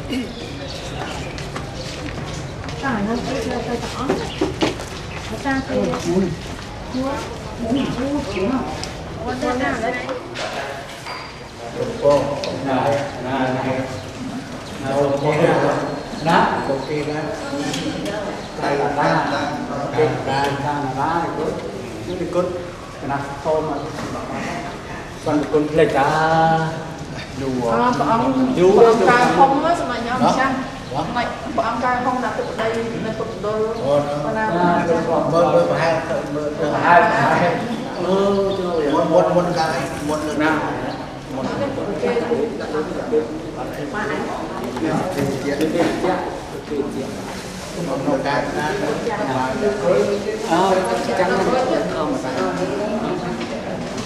ចានៅទៅទៅទាំងអស់ចាគេមួយមួយមួយទៅណាđấy cô nè nè nè nè cô kia đó đây là ba ba ba là ba này cốt cốt cái nào thôi mà còn con lấy cả đủ đủ ការហុងសម្រាប់ញ៉ាំចាស់មិនព្រះអង្គការហុងដាក់ទឹកដីនៅទុកដុលណា មើលមើលប្រហែលមើលប្រហែលអឺចូលមុនមុនកាយមុនណាមុន គេមកអញ ជាជាជាជាក្នុងការណា អើចាំអមសា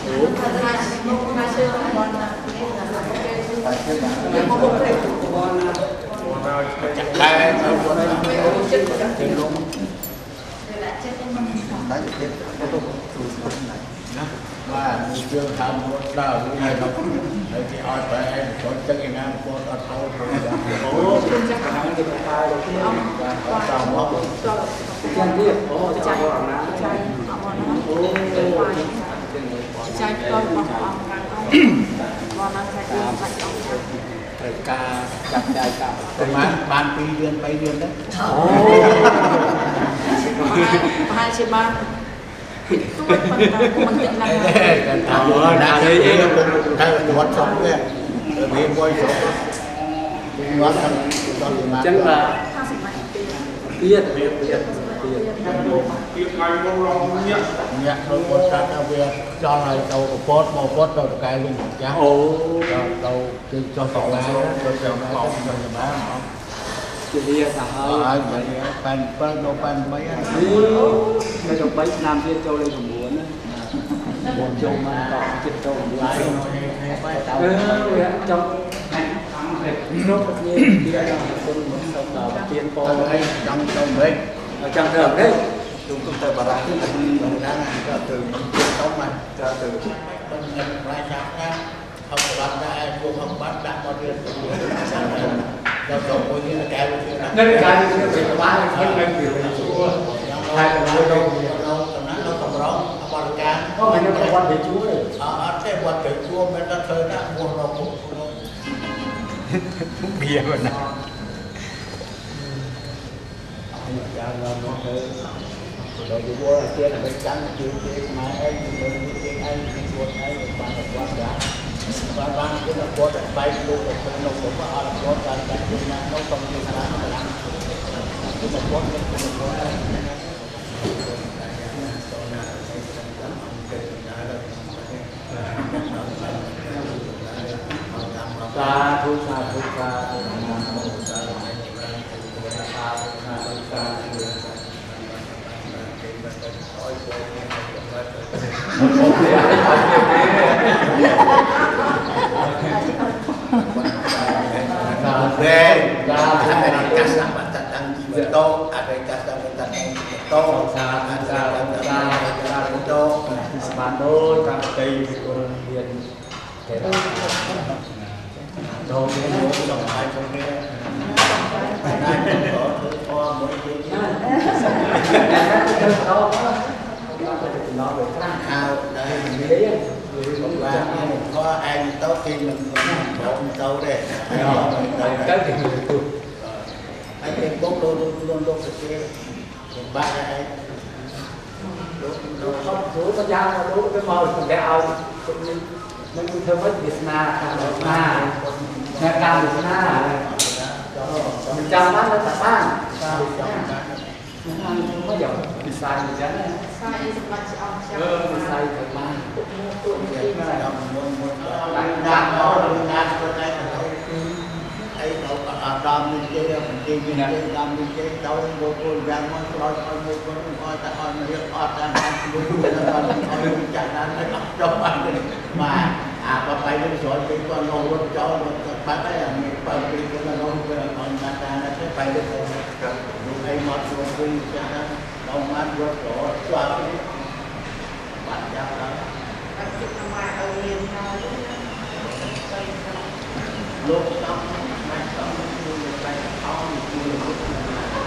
អូណាជឿបនណា ចាក់តែ ទៅលង តែទៀតណាបាទជឿថាមុនដល់ហើយហើយគេឲ្យបែរចូលចឹងឯណាពលអត់ចូល អូចាក់ខាងគេបាយទៅ បាទតាមមក ចាំទៀតអូចាក់ណា ចាក់អត់ណា អូ ចាក់ផ្ទាល់របស់អង្គការបងណាចាក់ចាក់អង្គ ត្រូវការចាត់ចែងតាម ប្រហែលបាន2រៀល3រៀលដែរ អូ ប្រហែលជាបានទួតប៉ុន្តែមិនតិចណាស់ តែតាមណាទេទៅវត្តស្រុកវាវាមួយស្រុកវត្តដល់ អញ្ចឹងបាទ 50ម៉ែត្រ ទៀតទៀតទៀត ទៀតថ្ងៃមុនរងញាក់ ញាក់ដូចគាត់ថាវាចង់ឲ្យទៅកពតមកពតទៅតកែលងចាស់ អូ ទៅគេចុះតកែទៅទៅមកទៅបាន ជាលាទៅ ហើយ ហើយ87ដល់88 ហើយនៅដល់3ឆ្នាំទៀតចូលលេខ9ណាបងចូលមកតចិត្តចូល9 ហើយ អឺវាចង់នោះគ្នាទៀតដល់គុណមកសូមដល់ទៀនពរ ហើយចង់ទៅវិញ ចង់ទៅទេ chúng tôi tới bà ra bà ra từ tống mà từ bên ra sáng ra không làm ra vô không bắt đặt bao nhiêu ដល់ទៅមួយនេះកែវា នៅកែវាទៅបានខ្លួននៅពីជួ ហើយទៅទៅណាទៅកម្រងបរិការ អូមិននៅវត្តទៅជួទេ អត់ទេវត្តទៅជួមិនដល់ធ្វើណាមួរកបៀណា ចាំដល់ទៅដល់យល់ទៀតទៅចាំជឿគេខ្មែរអីមើលគេឯងខ្លួនឯងបានវត្តដែរបានបានគឺវត្តបែកលោកទៅក្នុងទៅអត់វត្តបានតែគឺណានោះសុំជាណាឡើងគឺវត្តគឺវត្ត សាធុសាធុសាធុសាធុសាធុសាធុសាធុ ada kasama tentang Cibetong, ada kasama tentang Cibetong, សាធុសាធុសាធុបានដូចតាមដីវិគុលមានទេចូលមាន លោកចង់ឲ្យខ្ញុំនេះទៅអមួយទៀត ទៅដល់ទៅដល់ទៅខ្លះ អើដែរ និយាយ បាទក៏ឯងទៅគេមិនបងទៅទេ ទៅទៅទៅ ហើយគេបងលោកខ្លួនលោកទៅគេបាក់ឯងលោក លោកខំព្រោះក៏យ៉ាងលោកទៅមកតែឲ្យនឹងនឹងគឺធ្វើមិនវាសនាតាមវាសនាអ្នកតាមវាសនាមិនចាំបានតែបានតាមវាសនានឹងមកយកវិស័យអញ្ចឹង វិស័យសម្រាប់ជាអង្គចា អឺវិស័យទៅបាន ដល់មុនមុនដាក់មកដាក់ខ្លួនឯងទៅអីទៅអាដាមនេះគេបន្ទីនេះគេដាមនេះគេទៅមកគូយ៉ាងមកក្រោយឲ្យមួយคนឲ្យតែឲ្យមករៀបអត់តាមតាមខ្លួនទៅឲ្យចាស់ណាស់អត់ចប់បានបាទអាបបៃនេះស្រោចគេគាត់លោរត់ចោលបាត់ហើយអាមានបើពីគាត់លោទៅអនបានតាមទៅបែរទៅលោកឯងមកចូលវិញចាស់ដល់បានរត់រត់ស្វាបាត់យ៉ាប់ដល់ បាត់ចិត្តមកឲ្យមានហើយ លោកតំម៉ែតំ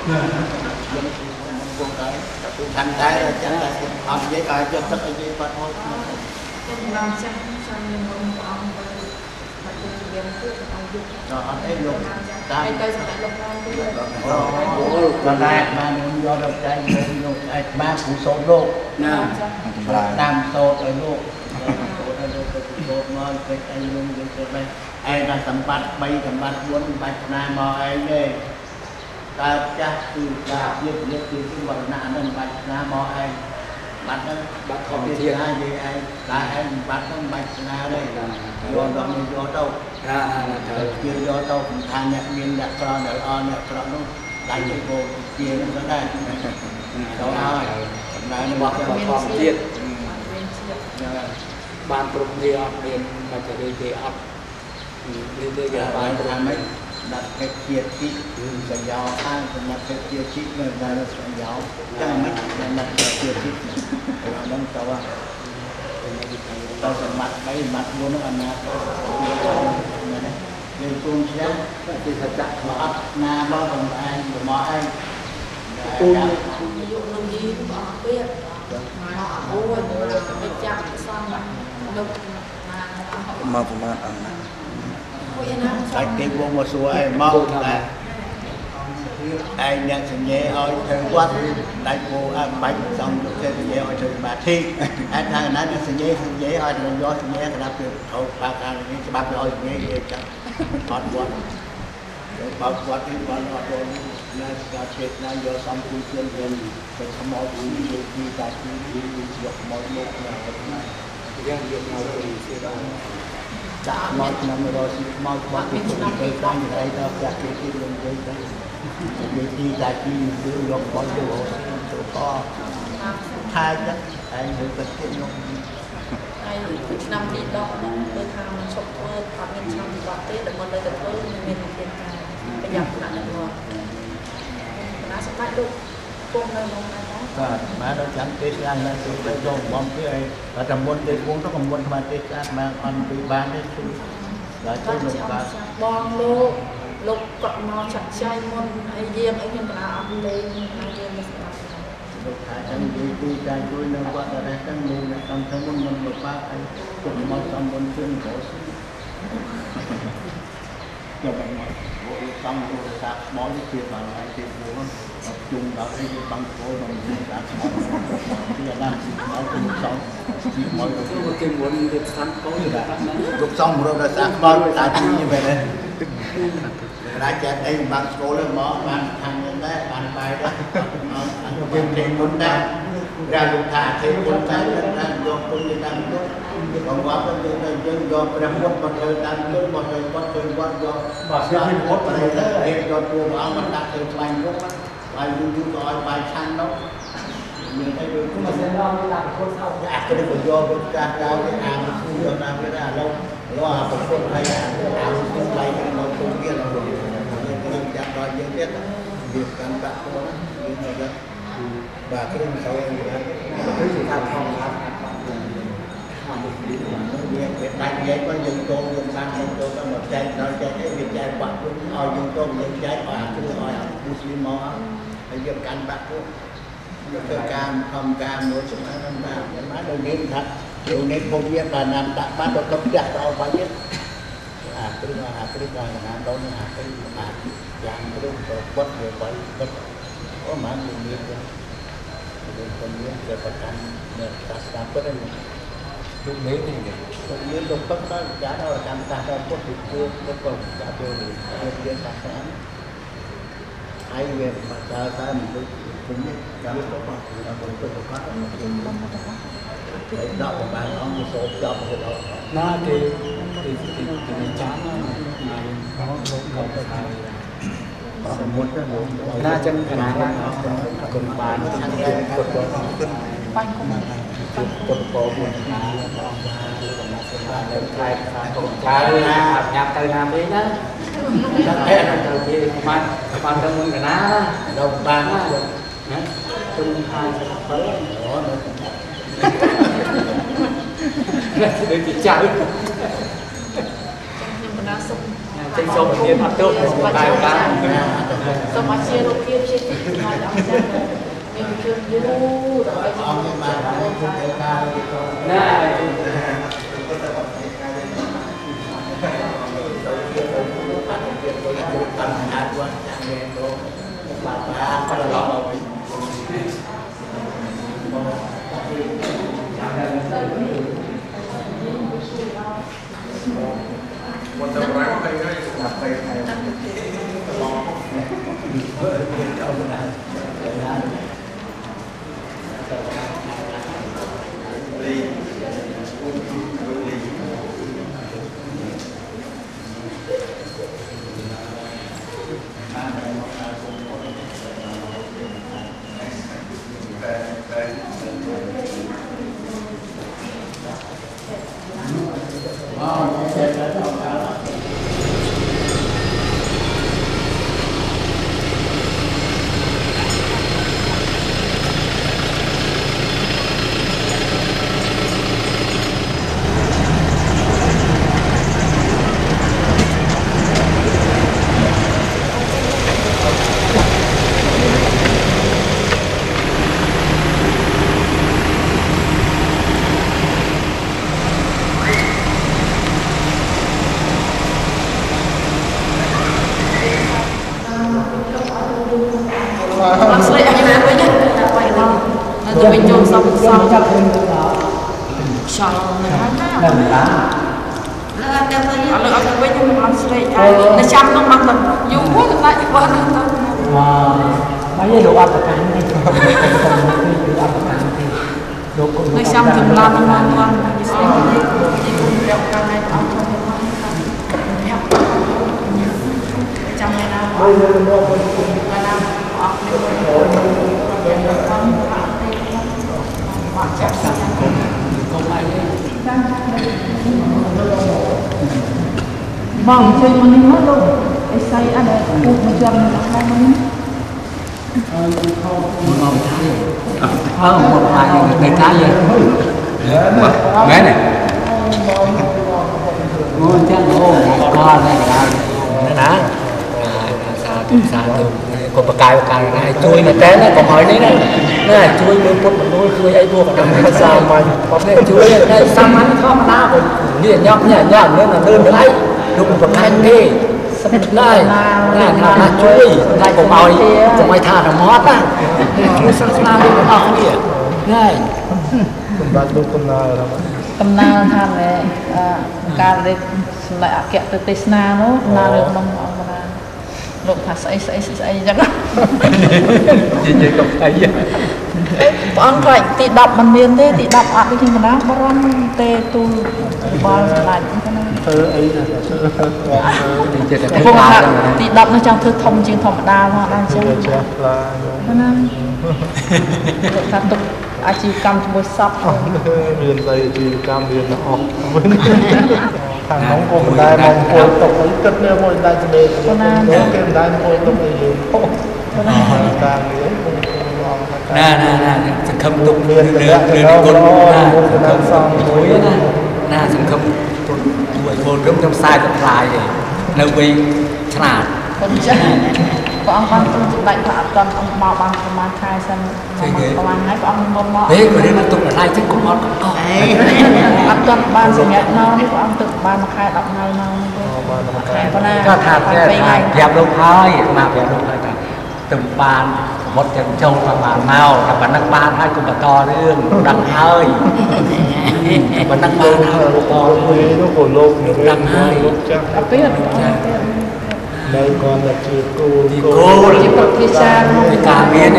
គង់ដែរខាងដែរចាំតែអត់និយាយឲ្យយកទឹកឲ្យនិយាយបាត់ហូត ខ្ញុំបានចាស់ចាំនិមន្តព្រះអង្គទៅបាត់ទៅជាមគឺឲ្យយុគ ដល់អត់អីលោក តាមទៅសម្រាប់លោកដែរទៅ អូដល់ដែរបានយកដល់ចែកលោកឯកបានគ្រូសូត្រលោក ណា តាមសូត្រឲ្យលោកសូត្រឲ្យលោកទៅសូត្រមកពេចអីលោកយើងទៅបែឯងថាសម្បត្តិ3សម្បត្តិ4បាច់ណាមកឯងទេកើតចាស់គឺបាបជាតិជាតិគឺវណ្ណៈនឹងបាច់ណាមកឯងបាត់ហ្នឹង បាត់ធម្មជាតិ និយាយឯងតែឯងបាត់ហ្នឹងបាច់ណាទេយកដល់នេះយកទៅ ណាណាត្រូវ ជាយកទៅថាអ្នកមានអ្នកក្រអ្នកល្អអ្នកក្រនោះដាច់ទៅគោជាហ្នឹងទៅដែរទៅហើយសម្ដែង របស់ធម្មជាតិបានគ្រប់គ្នាអត់មានមច្ចរិយទេអត់នេះទេគេបាន ថាម៉េចដាក់ភេទជាតិគឺសយោខាងសម្រាប់ភេទជាតិនៅតែសយោចឹងមិនដាក់ភេទជាតិដល់ហ្នឹងទៅទៅសម្បត្តិ3សម្បត្តិ4ហ្នឹងអនាគតណាយើងពងឆ្នាំ ទីសច្ចៈ មកអត់ណាមកកំឯងមកឯង ពូ យុលោកយីបងអពាមកអូយទៅចាប់សំលោក មកប្រហែលអង្គណា តែគេបងមកសួរឯងមកតែឯងអ្នកសញ្ញេឲ្យធ្វើវត្តដៃគោអបាច់សំលោកទេសញ្ញេឲ្យធ្វើសមាធិឯថាណាអ្នកសញ្ញេសញ្ញេឲ្យយកសញ្ញេកណ្ដាប់ពីថោបាកានេះច្បាប់ឲ្យសញ្ញេគេចាំអត់វត្តបើវត្តនេះវត្តអត់ដល់ណាការចេតណាយកសំគូជឿនវិញទៅខ្មោចទីទីតាទីយកខ្មោចលោកណា យ៉ាងយកមកពីសៀដល់ ចាក់មកឆ្នាំរស់ស៊ីខ្មោចបាត់ពីទៅតាមអីដល់ផ្ទះគេទីលំទៅទៅនិយាយទីតាទីគឺយកបោះយកទៅកថែចឹងឯងទៅទៀតនោះ ហើយឆ្នាំទី10ហ្នឹងដូចថាមិនឈប់ធ្វើអត់មានឆ្នាំទី10ទេដល់មុននៅតែធ្វើមានវិធានការប្រយ័ត្នថ្នាក់ដឹកនាំណាសម្ដេចលោកគង់នៅក្នុងណាដែរ បាទមកដល់ចាំទេសឡើងឡើងទៅទៅបំទេអីបើតែមុនទេគង់ទៅក៏មុនស្មានទេសស្អាតមកអន់ពីបានទេជួយដល់ជួយលោកបាទ បងលោកលោកគាត់មកចាត់ចែងមុនអីយាមអីខ្ញុំកណាអត់លេងណាយាមមកសម្រាប់ លោកថាចឹងនិយាយពីការជួយនៅវត្តរះហ្នឹងមានអ្នកសំធ្វើមុនមុនលោកបាអីគុំមកសំមុនជឿនក្រោស៊ីយកមកពួកសំទូរស័ព្ទស្មោះនេះទៀតបានហើយទៀតមួយជុំដល់អីបាំងគោដល់មានការស្មោះទីអាណាស៊ីស្មោះទៅលោកសំស៊ីស្មោះ ទៅគេមុនទៅស្ថានកូន លោកសំរកដល់សាខ្មោចតាទីបែរទេរាជអីបាំងស្គលមកបានខាងនេះដែរបានបាយដែរគេទេមុនដែររាលោកថាទេមុនដែរថាយកពុញតាមលោកបងវត្តទៅយើងយកព្រះពុទ្ធមកធ្វើតាមលោកមកធ្វើវត្តធ្វើវត្តយក បាទព្រះពុទ្ធ ទៅហេតុយកពួកព្រះអង្គមកដាក់ធ្វើស្វែងមុខបាយយូរយូរក៏ឲ្យបាយឆាន់នោះមានអីដូច មកសិនដល់ដាក់ពុទ្ធអោ អាគេក៏យកទៅកាសដល់គេអានស៊ូយកតាមគេដែរឥឡូវឡោះអាពុទ្ធហើយអាអាស៊ូបាយនៅគុំទៀតយើងនឹងចាប់ដល់យើងទៀតវាកាន់បាក់ខ្លួនយើងនៅដល់បាទគ្រឿងសោយ គឺថាធម្មតា វាវាដាច់ញែកមកយើងចូលយើងបានយើងចូលទៅមកចែកដល់ចែកអីវាចែកបាក់ខ្លួនឲ្យយើងចូលយើងចែកឲ្យអាគ្រឿងឲ្យអាមូស្លីមមកហើយយើងកាន់បាក់ពួកយកធ្វើការធម្មការមួយសម្រាប់បានបានដូចនេះថាលោកនេះពុំវាបានណាំដាក់បានដល់ទៅផ្ទះទៅឲ្យបាច់ទៀតអាគ្រឿងអាគ្រឿងដល់ណាដល់នឹងអាគ្រឿងអាយ៉ាងគ្រឿងទៅបត់វាបាយបត់អូម៉ានមានទេយើងคนមានគេប្រកាន់នៅសាសនាពុទ្ធហ្នឹង លោកនេះនេះ លោកមានលោកពឹកដល់ចាដល់កម្មសាសនាពុទ្ធពីព្រោះពុទ្ធក៏ចាទៅរៀនសាសនាហើយវាបាត់ដល់តាមដូចគុំនេះកម្មទៅបាទដល់ពុទ្ធក៏ហើយដកបានអង្គសូត្រចប់ទៅដល់ ណាគេគេគេគេចាំណាលោកក៏ទៅ មុនទៅ ណាចឹងកណាគុំបានគុំគុំ បាញ់គុំ គុំពោមុនណាបងបានលោកណាសូមបាននៅខែខែកូនចៅណាញ៉ាំទៅណាវិញណាដល់ទៅទៅបានបានទៅមុនកណា ដល់បាន ណាទុំ57 អូនៅ ដូចជាចៅ ខ្ញុំកណាសុំ ចេញសូមប្រធានអត់ទោសតែបាន សូមអរលោកភាពជាទីមកអស្ចារ្យមានជឿនយូរដល់ អង្គបានធ្វើការ ណា បងជួយមកនេះមកលោកអីសៃអត់ពូមកជាប់មកមកនេះ មកថៃអើមកថៃនៅថៃមែនទេអូចឹងអូក៏ដែរណាសាធុសាធុក៏បកាយបកាយណាជួយមែនតើកុំឲ្យនេះណាណាជួយមើលពុតមណ្ឌលជួយអីពួកកណ្ដាលសាមញ្ញបងនេះជួយតែសាមញ្ញធម្មតាបងនេះញ៉ាំញ៉ាំញ៉ាំនេះណាលឿនអីលោកប្រកាន់ទេណែណាណាជួយតែកុំឲ្យថារមាត់ណាជួយសាសនាលោកអស់គ្នាណែសម្រាប់លោកកំណើកំណើថាមែការលេខសម្ដេចអគ្គទៅទេសនានោះណាលើក្នុងអង្គណាលោកថាស្អីស្អីស្អីអញ្ចឹងនិយាយកុំអីព្រះអង្គខ្លាចទី10មិនមានទេទី10អត់ដូចខ្ញុំណាបរំទេទូលបលសម្ដេចហ្នឹងណា ធ្វើអីទៅ ធ្វើតែទី10នោះចង់ធ្វើធំជាងធម្មតាមកដល់អញ្ចឹង ចាស់ខ្លា ណាគាត់ថាទុកអាជីវកម្មជាមួយសព មានស្អីអាជីវកម្មមានអស់ខាងនោះក៏មិនដែរមកអង្គុយទុកអីគិតនេះមួយដែរសម្លេងគេមិនដែរអង្គុយទុកអីយើងការងារ ណាណាណាសង្ឃឹមទុក មាន រឿងរឿងគុណ ណាសង មួយណាណាសង្ឃឹមទុកជួយពលខ្ញុំខ្ញុំផ្សាយទៅផ្លាយទេនៅវិញឆ្លាត ខ្ញុំចាស់ព្រះអង្គបានទូលសម្ដេចថាអត់ទាន់អង្គមកបានប្រហែលខែសិនប្រហែលថ្ងៃព្រះអង្គមុនមក ហេក៏រឿងទុកថ្លៃចឹងកុំអត់កុំអត់ទាន់បានសម្រាប់មកនេះព្រះអង្គទុកបានមួយខែ10ថ្ងៃមក បានមួយខែ ប៉ុណ្ណា ក៏ថាប្រាប់លោកហើយមកប្រាប់លោកហើយថាទៅបានវត្តទាំងចូលមកបានមកតែប៉ុណ្ណឹងបានហើយកុំបន្តរឿងដឹងហើយប៉ុណ្ណឹងបានហើយបន្ត រឿងនោះក៏លោក ដឹងហើយ លោកចាស់ អត់ទៀត នៅគាត់តែជាគោ គោល ជាប្រតិសា ពីការមាន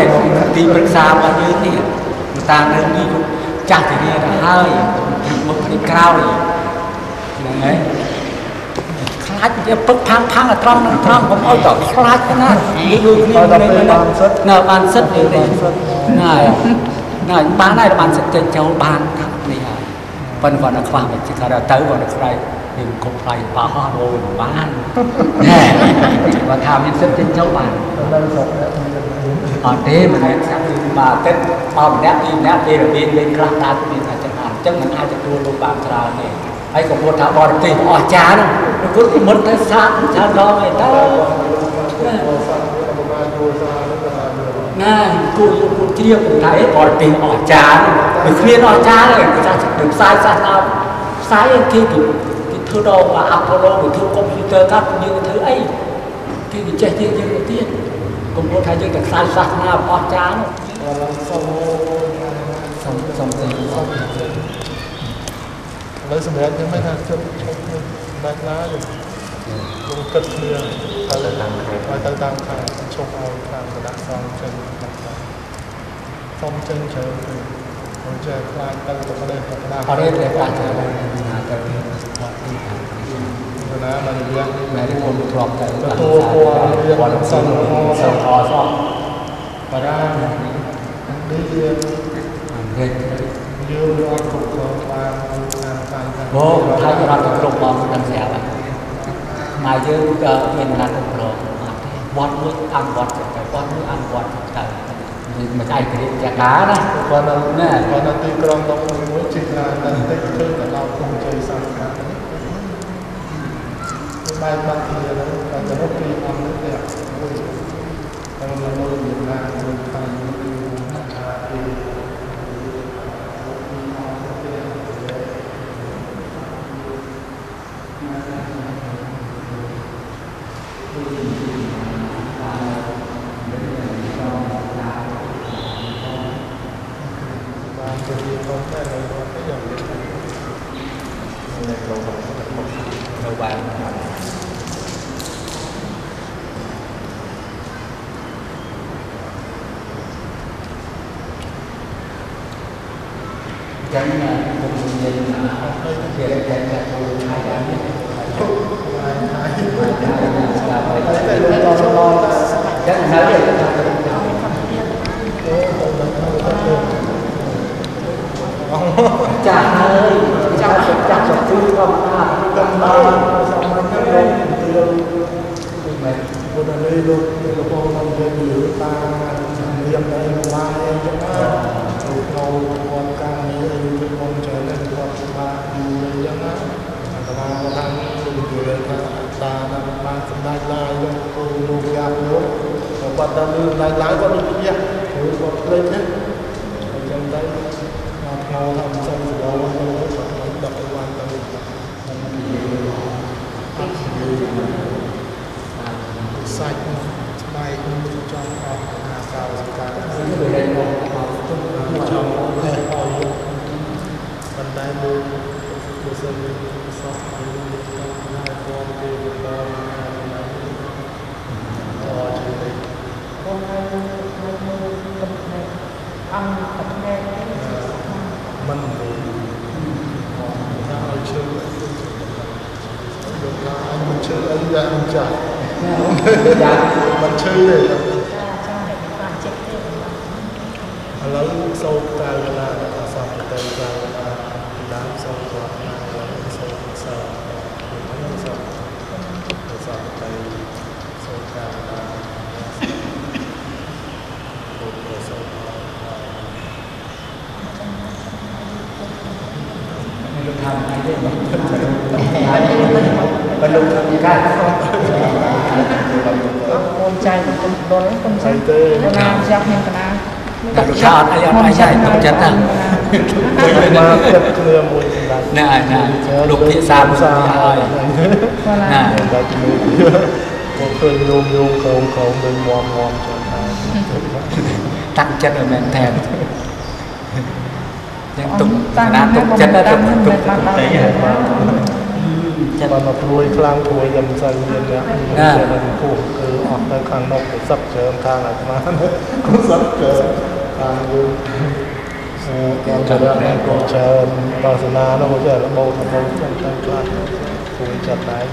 ទីប្រឹក្សារបស់យើងនេះតាមរឿងនេះចាស់ទៅរៀនទៅហើយមុខនេះក្រោយហ្នឹងហើយខ្លាចវាពឹកផាំងផាំងត្រង់នឹងត្រង់កុំឲ្យតខ្លាចណាដូចគ្នា បានសិត នៅបានសិតនេះណាណាបានហើយបានសិតចេញចូលបាននេះហើយប៉ុន្តែគាត់នៅខ្វះមិនគាត់ទៅគាត់នៅខ្លាច mình cũng phải bỏ rồiបានណែគាត់ថាមានសិទ្ធិចេញចូលបានអត់ទេមិនមែនសាប់បាទទឹកមកម្នាក់ពីរម្នាក់ពេលរបៀបលេងខ្លះតាមានថាចឹងអញ្ចឹងមិនអាចទទួលលោកបានច្រើនទេហើយក៏พูดថាបរទេសអស្ចារ្យនោះគាត់មុនទៅសាកច្រើនដងហើយតើ គួរជ្រាបថាអីបរទេសអស្ចារ្យវាគ្មានអស្ចារ្យទេគេថានឹងផ្សាយសាសនាផ្សាយគេគេធ្វើដល់អាប៉ូឡូគេធ្វើកុំព្យូទ័រកាត់យើងធ្វើអីគេចេះជាងយើងទៅទៀតកុំพูดថាយើងតែផ្សាយសាសនាអស្ចារ្យនោះសុំសុំទេសុំឥឡូវសម្រាប់ខ្ញុំមិនថាជប់ឈប់ដាច់ឡាលោកគិតគ្នាទៅតាមខែទៅតាមខែឈប់ឲ្យខាងគណៈសង្ឃចេញសុំចេញច្រើនពេកព្រោះចេះខ្លាចទៅប្រទេសប្រដាអត់ទេខ្លាចទៅណាទៅវត្តទីណាបានរៀនមែនមុនធ្លាប់ទៅទទួលពណ៌រៀនសង្ឃសង្ឃសោះបារាំងនេះរៀនយើងអត់គ្រប់គ្រងបានតាមកាយអូថៃរដ្ឋគ្រប់បងដឹងស្រាប់ខ្មែរយើងក៏មានការគ្រប់គ្រងអត់ទេវត្តមួយអង្គវត្តទៅវត្តមួយអង្គវត្តទៅមិនឯករាជ្យចាកាណាគាត់នៅណាគាត់នៅទីក្រុងដល់មួយជិះឡានតែតិចឃើញតែដល់គុំជ័យសាសនានេះបែបបាត់គ្នាហ្នឹងតែទៅពីអង្គនេះតែមួយតែមួយវៀតណាមមួយថៃមួយពីនៅបានចឹងខ្ញុំនិយាយថាគេតែតែទៅថៃដែរតែលោកតឡ ចឹងនៅចាស់ហើយចាស់ចាស់ជួយក៏មក កំបានសម័យហ្នឹងលោកទីមិនពុទ្ធនេះលោកលោកបងមកនិយាយលើតារៀនអីបាយអីចឹងណាលោកនៅគាត់ការងារអីលោកបងច្រើនគាត់បានយូរអីចឹងណាអាត្មាថាលោកនិយាយថាតាបានសម្ដេចឡាយលោកលោកយ៉ាប់លោកគាត់ដល់លឺសម្ដេចឡាយគាត់ដូចជាព្រោះគាត់ភ្លេចណាអញ្ចឹងទៅមកថ្មថាមិនសូវសបោទៅគាត់ដឹកអីបានទៅសាច់ស្បែកនឹងចង់អស់អាកោសកាចង់តែអស់ប៉ុន្តែលោកបើសិនសោះឲ្យលោកទៅហើយបងគេបងណាណាអត់ជួយ បងហើយមើលកំណែអង្គកំណែ មិនថាឲ្យឈើលោកថាអញមិនឈើអីយ៉ាងចាស់មិនឈឺទេ ចាចាបានចិត្តទេ ឥឡូវសូត្រកាលកណាអសមទៅកាលកណាដើមសូត្រគាត់ណាសូត្រសើសូត្រសមទៅសូត្រកាលកណាសូត្រសូត្រ លោកថាអីទេបើលោកធ្វើការ កូនចៅកូនដុលកូនចៅណាចាប់ខ្ញុំកណា តែលោកថាអត់អីអត់អីហើយទុកចិត្តណា មកគិតគ្នាមួយសម្រាប់ ណាណាលោកភាសាមួយហើយ ណាតែជាមួយមកឃើញញោមញោមក្រោមក្រោមដូចមមមច្រើនហើយ តាំងចិត្តឲ្យមែនតែនយ៉ាងទុកណាទុកចិត្តទុកទុក តែចិត្តមកព្រួយខ្លាំងព្រួយតែមិនសូវមានអ្នកមានពោះគឺអស់ទៅខាងនោះទៅសឹកច្រើនខាងអាត្មាក៏សឹកច្រើនខាងយើងកងច្រើនក៏ច្រើនបាសនានោះក៏ចេះរបូតរបូតចឹងទៅខ្លះព្រួយចិត្តដែរ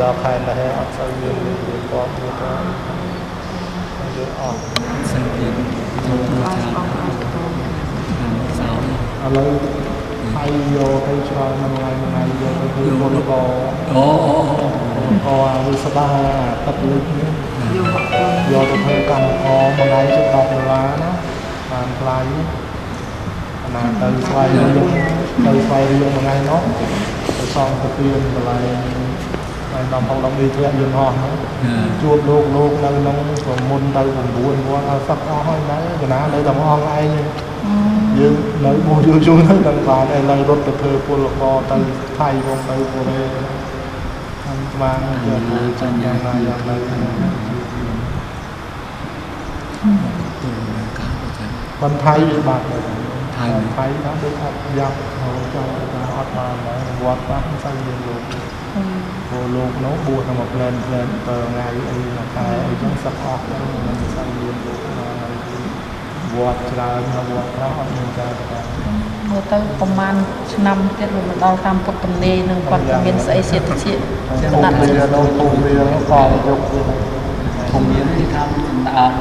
ដល់ខែនេះអត់សូវមានរឿងគាត់មួយទៅយើងអស់ សិនទៀតចូលច្រើន ឥឡូវថៃយកទៅច្រើនមួយថ្ងៃមួយថ្ងៃយកទៅធ្វើពលក អូអូ កវិស្បាទឹកលិចនេះយកទៅធ្វើកម្មករមួយថ្ងៃជិត10ដុល្លារណាបានថ្លៃណាទៅស្វែងរកទៅស្វែងរកមួយថ្ងៃនោះទៅសងទៅទៀនកន្លែង ហើយដល់ផងដល់នេះធ្លាក់យន្តហោះហ្នឹងជួបលោកលោកនៅក្នុងប្រមុនទៅ9វត្តឲ្យសឹកអស់ហើយដែរកណានៅតែអងឯងយើងនៅមកយូរយូរទៅដល់បានឥឡូវរត់ទៅធ្វើពលករទៅថៃផងទៅកូរ៉េខាងស្វាងយកទៅចាំយ៉ាងណាយ៉ាងណីបន្ថៃវាបាត់ទៅថៃថៃដល់ដូចអត់យ៉ាប់ចង់អត់បានដែរវត្តបានមិនសូវមានលោកព្រោះលោកនោះបួសតែមួយផ្លែនផ្លែន7ថ្ងៃអីមួយខែអីចឹងសឹកអស់ទៅមិនសូវមានលោកវត្តច្រើនហើយវត្តខ្លះអត់មានការប្រមើលទៅប្រហែលឆ្នាំទៀតវាមកដល់តាមពុទ្ធទំនេរនឹងគាត់មានស្អីសេដ្ឋកិច្ចស្ដាប់វានៅភូមិវាក៏យកវាភូមិនេះគេថាអត់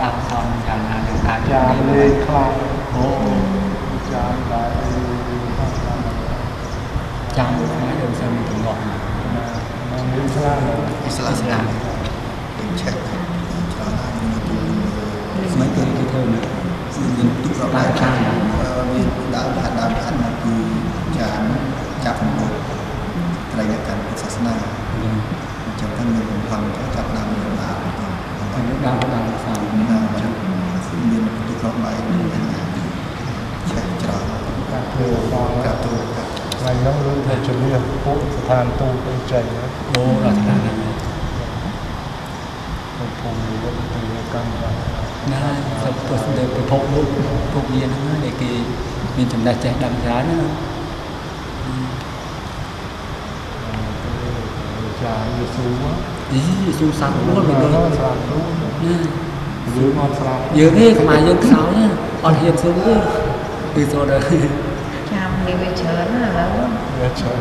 តាមសំយ៉ាងណាយ៉ាងណាចាលេងខ្លាំងអូចាដែរចាំមួយថ្ងៃយើងសើមានទំនាស់មានស្លាអ៊ីស្លាមឆែកច្រើនណាស់ស្មៃគេគេធ្វើនេះមានទុករបាយតាមមានដើមហាត់ដើមហាត់មកគឺចានចាប់មកត្រីនៅកាន់ពុទ្ធសាសនាអញ្ចឹងទៅមានបំផាំចាប់ដើមមានដើមទៅដើមដើមសាមណាមានទុករបាយឆែកច្រើនការធ្វើដល់ការទូថ្ងៃនោះឮថាជំនះពួកស្ថានទូតអីចេញអូដល់ស្ថានហ្នឹងភូមិវត្តទៅកម្មណាសពពុទ្ធដែលពិភពលោកពុកយានហ្នឹងដែលគេមានចំណេះចេះដឹងច្រើនណាចាយេស៊ូយេស៊ូសាប់រួចមិនដូចស្រាប់រួចណាយើងអត់ស្រាប់យើងទេខ្មែរយើងខ្សោយអត់ហ៊ានស៊ូទេគឺសូដល់ចាំនេះវាច្រើនណាស់ឥឡូវវាច្រើន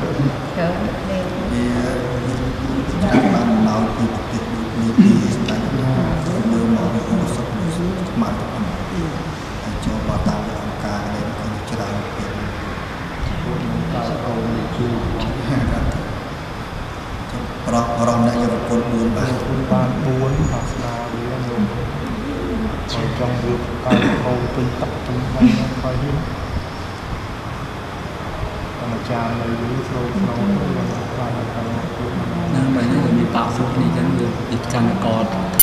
ច្រើននេះវាច្រើនបានមកពីប្រទេសនេះពីស្ដេចមើលមកវាឧបសគ្គស្មារតីហើយចូលមកតាមអង្គការនេះគឺច្រើនពេកពួកនឹងតើអូនជួយប្រោះរំអ្នកយុវជន4បាទបាន4សាសនាវាលោកហើយចង់វាកៅអូពេញទឹកពេញហើយហើយហ៊ានអាចារ្យនៅនេះស្រូវស្នូលទៅយ៉ាងខ្លាំងទៅណាស់បែរនេះមានបាក់សុខនេះចឹងវាកម្មករ